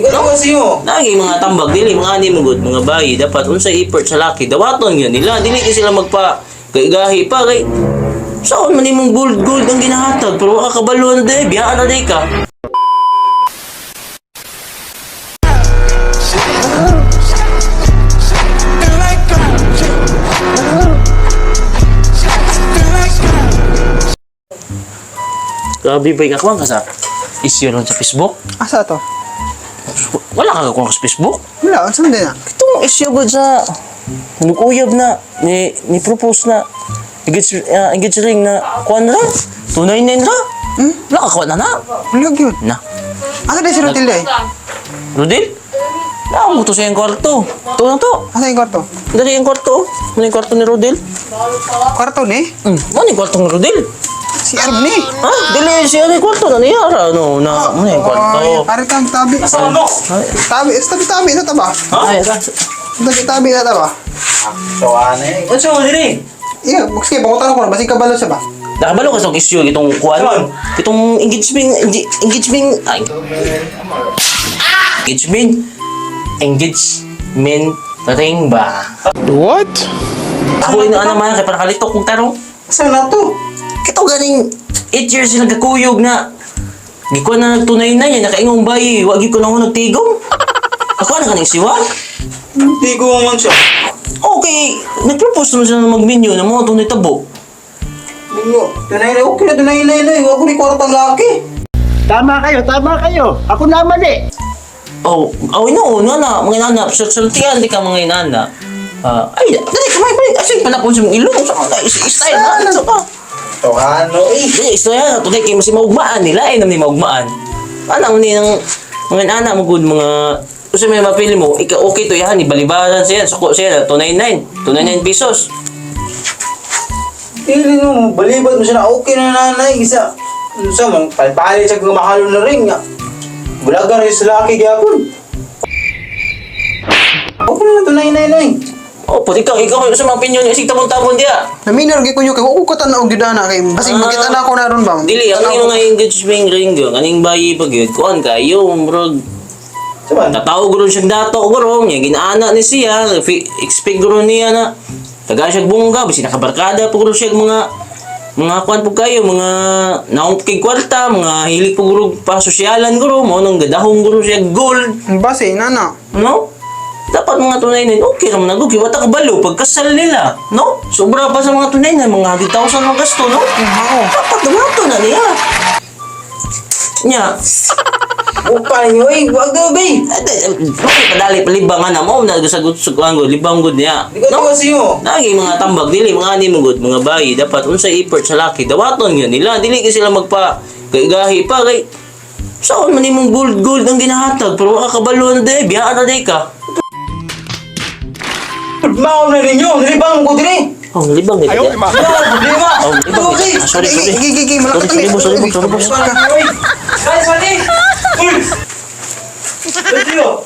Ikaw kasi mo. Nagi mga tambag dili mga ani mo gud mga bayi dapat unsay effort sa laki dawaton gyud nila, dili kay sila magpa gahi pa kay saan man imong gold gold ang ginahatag pero wa ka kabalo na day biyaan na day ka. Grabe ba ikakuha ka sa issue ron sa Facebook? Asa to? Wala ka kakuha sa Facebook? Wala, unsa man din na? Itong issue gud sa nukuyab na ni propose na engage, engage ring na kuan ra 299 ra. Wala ka kuan na na. Wala gyud. Na. Asa din si Rotilde eh? Rodel? Na mo to sa iyang kwarto. Ito na to. Asa yung kwarto? Dali ang kwarto. Ano yung kwarto ni Rodel? Kwarto ni? Ano yung kwarto ni Rodel? Si Arb ni. Ha? Dili siya ni kwarto na niya ra no na ano yung kwarto. Ay, pare kang tabi. Tabi, tabi tabi sa taba. Ay, Tabi tabi sa taba. So ano eh. Unsa mo diri? Iya, sige, bangutan ko na basig kabalo siya ba? Nakabalo ka sa issue itong kuan. Saan? Itong engagement engagement ay engagement engagement ring ba? What? Ako ina ana man kay para kalito kong tarong. Saan na to? Kito ganing 8 years sila nagkakuyog na gikuan na nagtunay na niya nakaingong bayi wa gyud ko na ako nagtigom. Ako na kaning siwa. Hindi ko man siya. Okay, nagpropose naman sila na mag-menu na mo tunay tabo. Ninyo, tunay na, okay na tunay na na. Huwag ko ni kwartang laki. Tama kayo, tama kayo. Ako naman eh. Oh, oh, ino, no, na, mga inana, sultian di ka mga inana. Ah, ay, dali, kamay, balik. Asin, panakon sa mong ilong. Sa mga style na, sa pa. To ano eh. Dali, istorya na, tunay, kay mas maugmaan nila, eh, naman maugmaan. Ano, ni ng mga inana mo, good, mga, usa may mapili mo, ika okay to yan, ibalibaran siya, suko siya, 299, 299 pesos. Dili mo, balibad mo siya na okay na nanay. Isa, sa man, palpalit siya kung mahalo na rin. Nga. Bulagan rin sa laki gyapon. Okay na tunay na na. Oh, pati ikaw, ikaw, sa mga opinion, isig tabon-tabon diya. Naminor gyud ko nyo kay wa ko katan-aw gyud ana kay basig Ah. makita na ako na ron ba. Dili, ang mga engagement ring yun, aning bayi pag yun, kuan kayo, murag, Sa man? Tatawag ron siyang dato guro niya, ginaana ni siya, expect guro niya na taga siya bongga, basi nakabarkada po guro siya mga kuan po kayo, mga naong kay kwarta, mga hilig po guro pa sosyalan guro, mo nang gadahong guro siya gold, Base nana. no? Dapat mga tunay na okay raman na gud, kay wata kabalo pagkasal nila, no? Sobra pa sa mga tunay na mga 100,000 ang gasto, no? Oo. Dapat dumato na niya. Nya, Upa ninyo eh, wag daw bay. bakit padali palibangan na mo na sagot sa kuan gud libang gud niya. Di ko No? kasi mo. Nagi mga tambag dili mga ani mo gud mga bayi dapat unsay effort sa laki dawaton gyud nila dili kay sila magpa gahi pa kay saan man imong gold gold ang ginahatag pero wa ka kabalo na day biyaan na day ka. Mao na ninyo, nilibang ko diri. Oh, libang gid. Ayaw, Wala problema. Oh, libang gid. Ah, sorry, sorry. Gi gi gi Sorry, sorry, boss, sorry, boss, sorry, boss. Ay, sorry. Uy! Let's go.